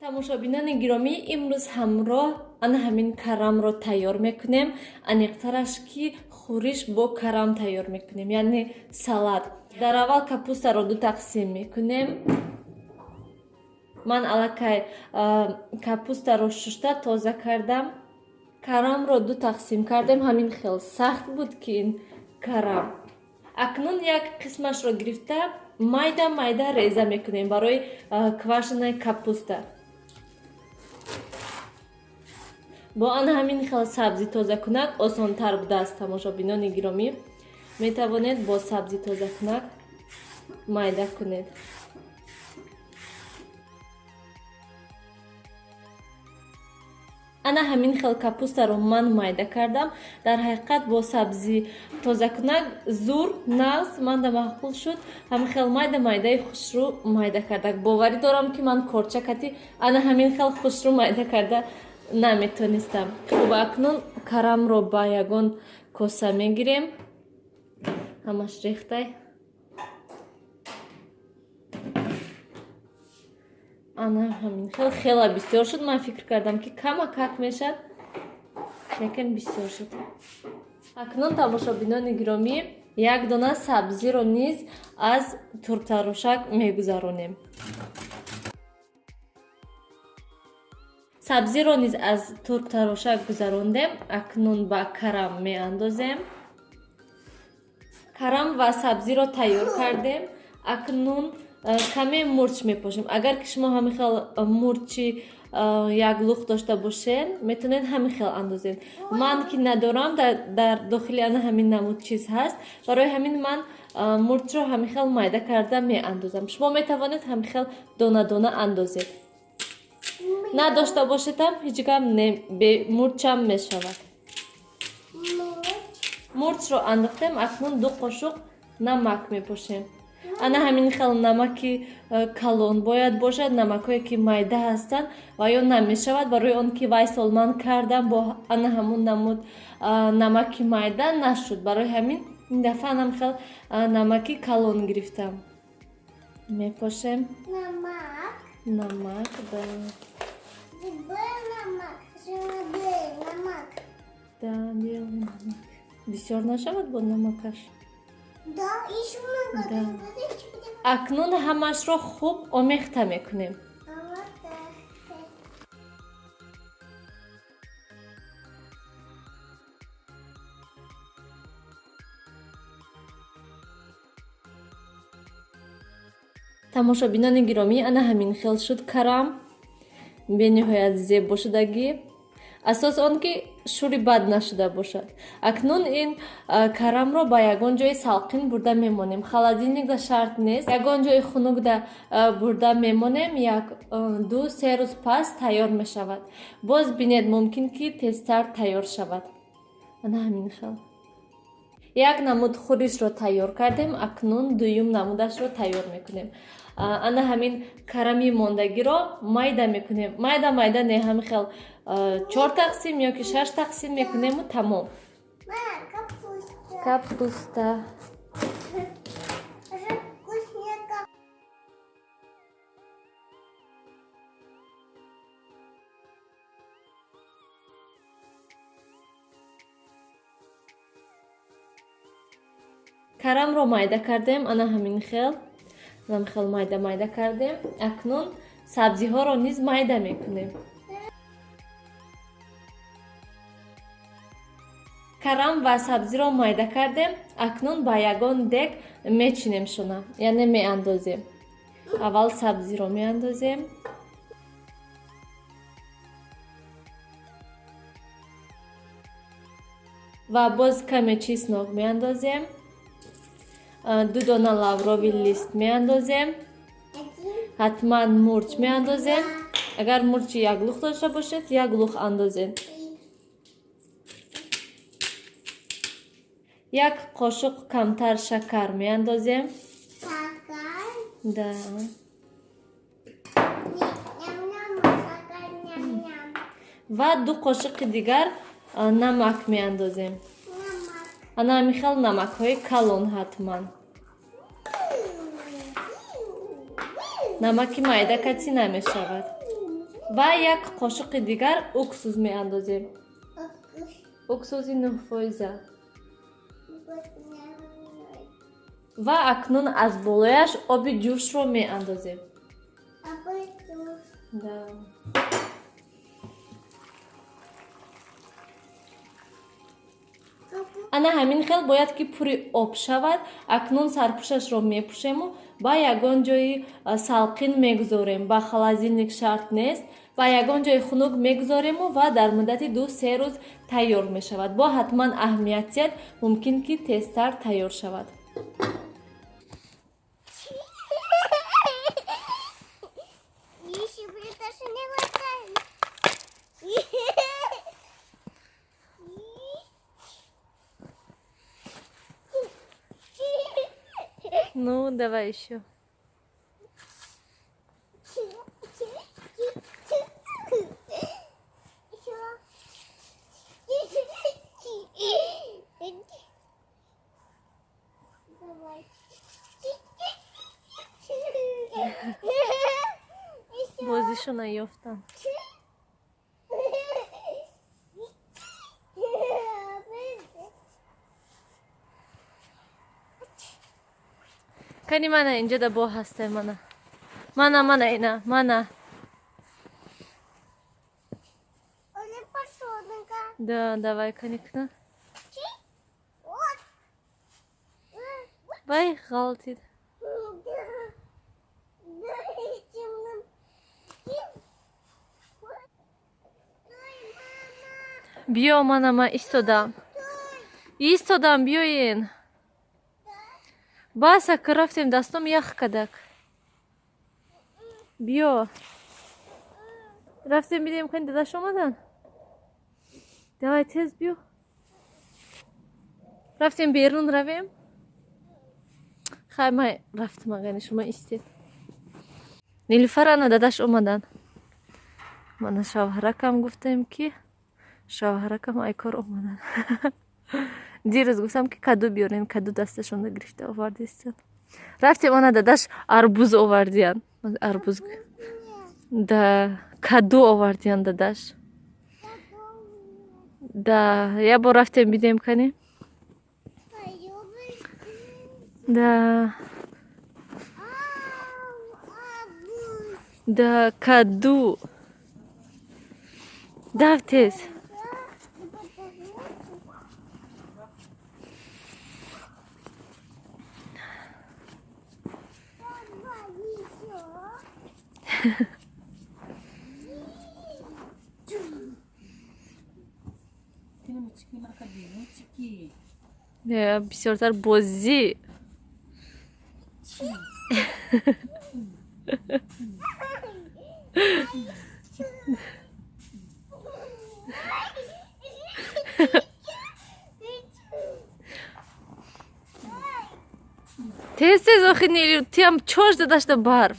Тамошобинони гиромӣ, имрӯз ҳамроҳ ана ҳамин карамро тайёр мекунем. Аниқтараш ки хӯриш бо карам тайёр мекунем, яъне салат. Дар аввал капустаро ду тақсим мекунем. Ман аллакай капустаро шушта тоза кардам. Карамро ду тақсим кардем. Ҳамин хел сахт буд ки ин карам. Акнун як қисмашро гирифта майда майда реза мекунем барои квашеная капуста. Бо ана ҳамин хел сабзи тозакунак осонтар будааст. Тамошобинони гиромӣ, метавонед бо сабзи тозакунак майда кунед. Ана ҳамин хел капустаро ман майда кардам. Дар ҳақиқат бо сабзи тозакунак зур нағз манда маъқул шуд. Ҳамин хел майда майдаи хушрӯ майда карда. Боварӣ дорам, ки ман корчакати ана ҳамин хел хушрӯ майда карда наметонистам. Хуб, акнун карамро ба ягон коса мегирем. Ҳамаш рехтай. Ана ҳамин хел хела бисёр шуд. Ман фикр кардам, ки камакак мешад, лекин бисёр шуд. Акнун, тамошобинони гиромӣ, як дона сабзиро низ аз турбтарошак мегузаронем. Сабзиро низ аз турбтарошак гузарондем. Акнун ба карам меандозем. Карам ва сабзиро тайёр кардем. Акнун каме мурч мепошем. Агар ки шумо ҳамин хел мурчи як лух дошта бошед, метавонед ҳамин хел андозед. Ман ки надорам, дар дохили ана ҳамин намуд чиз ҳаст, барои ҳамин ман мурчро ҳамин хел майда карда меандозам. Шумо метавонед ҳамин хел дона дона андозед. Надошта бошедам, ҳеҷ гап не, бемурчам мешавад. Мурчро андохтем. Акнун ду қошуқ намак мепошем. Ана ҳамин хел намаки калон бояд бошад. Намакҳое ки майда ҳастанд ва ё намешавад, барои он ки вай сол ман кардам бо ана ҳамун намуд намаки майда, нашуд. Барои ҳамин ин дафъа анам хел намаки калон гирифтам, мепошем. Намак. Намак, да. Намак. Намак. Да, белый намак. Бисёр нашавад бо намакаш. Да, еще много. Да. Акнун ҳамашро хуб омехта мекунем. А вот так. Тамошобинони гиромӣ, ана ҳамин хел шуд карам. Бениҳоят зебо шудагӣ. Асос он ки шӯри бад нашуда бошад. Акнун ин карамро ба ягон ҷои салқин бурда мемонем. Холодильникда шарт нест, ягон ҷои хунукда бурда мемонем. Як 2-3 рӯз пас тайёр мешавад. Боз бинед, мумкин ки тезтар тайёр шавад. Ана ҳамин хел як намуд хӯришро тайёр кардем. Акнун дуюм намудашро тайёр мекунем. Ана ҳамин карами мондагиро майда мекунем. Майда майда не, ҳамин хел чор тақсим ё ки шаш тақсим мекунему тамом. Мама, капуста. Капуста. Уже вкуснее капуста. Карамро майда кардем, ана ҳамин хел, ҳамин хел майда майда кардем. Акнун сабзиҳоро низ майда мекунем. Карам ва сабзиро майда кардем. Акнун ба ягон дег мечинем шуна, яъне меандозем. Аввал сабзиро меандозем. Ва боз каме чеснок меандозем, ду дона лавровый лист меандозем. Один. Ҳатман мурч меандозем. Агар мурчи як лух дошта бошед, як лух андозед. Три. Як қошуқ камтар шакар меандозем. Сахар. Да. Ням-ням, сахар, ням-ням. Ва ду қошуқи дигар намак меандозем. Намак. Ана ҳамин хел намакҳои калон ҳатман. Намаки майда кати намешавад. Ва як қошуқи дигар уксус меандозем. Уксуси 9%. Ва акнун аз болояш оби ҷӯшро меандозем. Да. Ана ҳамин хел бояд ки пури об шавад. Акнун сарпӯшашро мепӯшему ба ягон ҷои салқин мегузорем. Ба холодильник шарт нест, ба ягон ҷои хунук мегузорему ва дар муддати 2-3 рӯз тайёр мешавад. Бо ҳатман аҳамият диҳед, мумкин ки тезтар тайёр шавад. Ну, давай еще. Бозишона ёфтам. Кани мана инҷа да бо ҳастай мана. Мана, мана ина, мана. Да, давай кани кна. Вай ғалтид. Биё мана ма истодам. Истодам, биёен. Бас ака рафтем, дастом ях кадак. Биё. Рафтем бидем кани дадаш омадан. Давай тез биё. Рафтем берун равем. Хай май рафтам агани шумо истед. Нилуфар ана дадаш омадан. Мана шавҳаракам гуфтем ки шавҳаракам ай кор омадан. Дирӯз гуфтам ки каду биёрем, каду дасташонда гирифта овардистан. Рафтем ана дадаш арбуз овардиян. Арбуз. Да, каду овардиян дадаш. Да, я бор рафтем бидем кани. Да. Да, каду. Дав тез. Бисёртар бозӣ. Тез тез охи Нилю, тиам чош дадашта барф.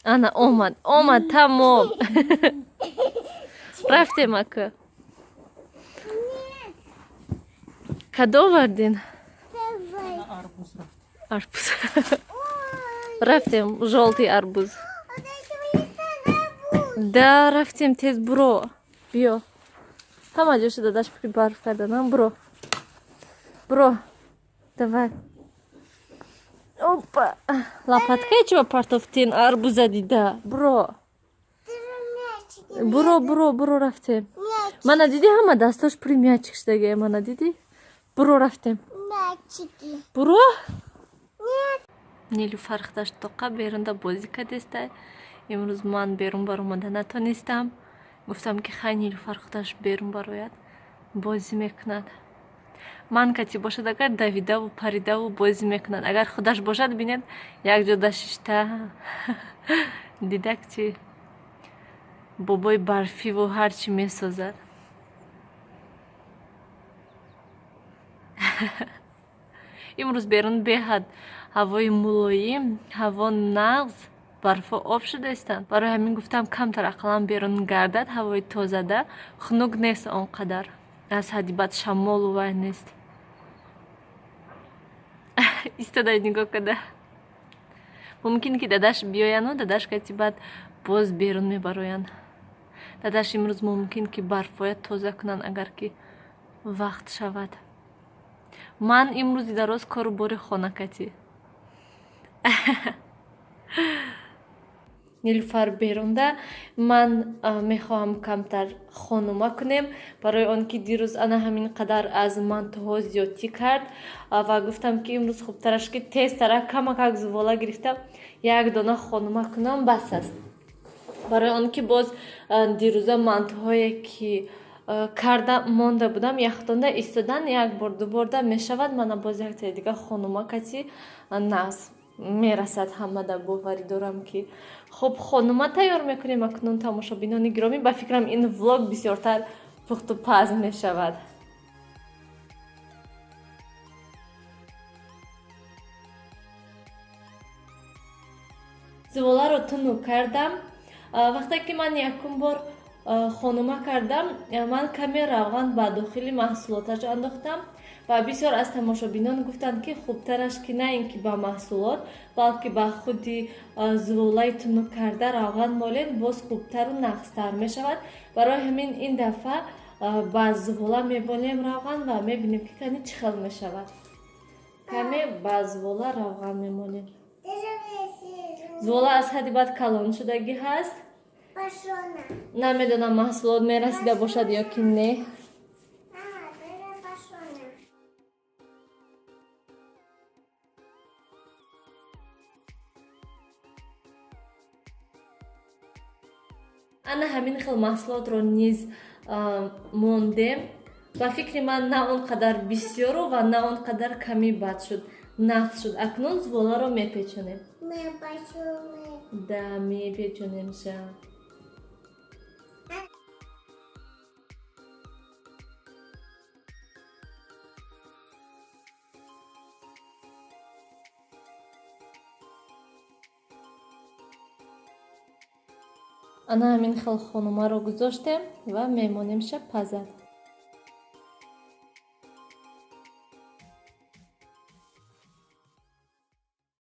Ана омад, омад, тамом. Рафтем ака. Кадо овардин? Арбуз. Рафтем, жёлтый арбуз. Да, рафтем, тез буро. Биё. Ҳама ҷоша дадаш пури барф карданам, буро. Буро. Давай. Опа. Лопаткае чиба партофтин арбуза дида. Буро. Буро, буро, буро рафтем. Мана дидӣ ҳама дастош пури мячик шудагия, мана дидӣ? Буро рафтем. Буро? Нилуфар худаш тоқа берунда бозӣ кардеста. Имрӯз ман берун баромада натонистам. Гуфтам ки хай Нилуфар худаш берун барояд, бозӣ мекунад. Ман кати бошад агар давидаву паридаву бозӣ мекунад. Агар худаш бошад бинед якҷода шишта дидак чи бобои барфиву ҳар чӣ месозад. Имрӯз берун беҳад ҳавои мулоим, ҳаво нағз, барфо об шудаистанд. Барои ҳамин гуфтам камтар ақаллан берун гардад, ҳавои тозада, хунук нест он қадар. Аз ҳадди бад шамолу вай нест. Истода нигоҳ када. Мумкин ки дадаш биёяну дадаш кати баъд боз берун мебароянд. Дадаш имрӯз мумкин ки барфоя тоза кунанд, агар ки вақт шавад. Ман имрӯзи дароз кору бори хона катӣ. Нилуфар берунда, ман мехоҳам камтар хонума кунем, барои он ки дирӯз ана ҳамин қадар аз мантуҳо зиёдтӣ кард ва гуфтам ки имрӯз хубтараш ки тезтара камакак зувола гирифта як дона хонума кунам, бас аст. Барои он ки боз дирӯза мантуҳое ки карда монда будам, яхдонда истодан як бор ду борда мешавад. Мана боз яктаи дига хонума кати нағз мерасад ҳамада, боварӣ дорам ки. Хуб, хонума тайёр мекунем акнун, тамошобинони гиромӣ. Ба фикрам, ин влог бисёртар пухту паз мешавад. Зуволаро тунук кардам. Вақте ки ман якум бор хонума кардам, ман каме равған ба дохили маҳсулоташ андохтам ва бисёр аз тамошобинон гуфтанд, ки хубтараш ки на ин ки ба маҳсулот, балки ба худи зуволаи тунук карда равған молед, боз хубтару нағзтар мешавад. Барои ҳамин ин дафъа ба зувола меболем равған ва мебинем, ки кани чӣ хел мешавад. Каме ба зувола равған мемолем. Зувола аз ҳадди баъд калон шудагӣ ҳаст. Намедонам, маҳсулот мерасида бошад ё ки не. Ана ҳамин хел маҳсулотро низ мондем. Ба фикри ман, на он қадар бисёру ва на он қадар камӣ бад шуд, нағз шуд. Акнун зуволаро мепечонем. Да, мепечонемша. Ана ҳамин хел хонумаро гузоштем ва мемонемша пазад.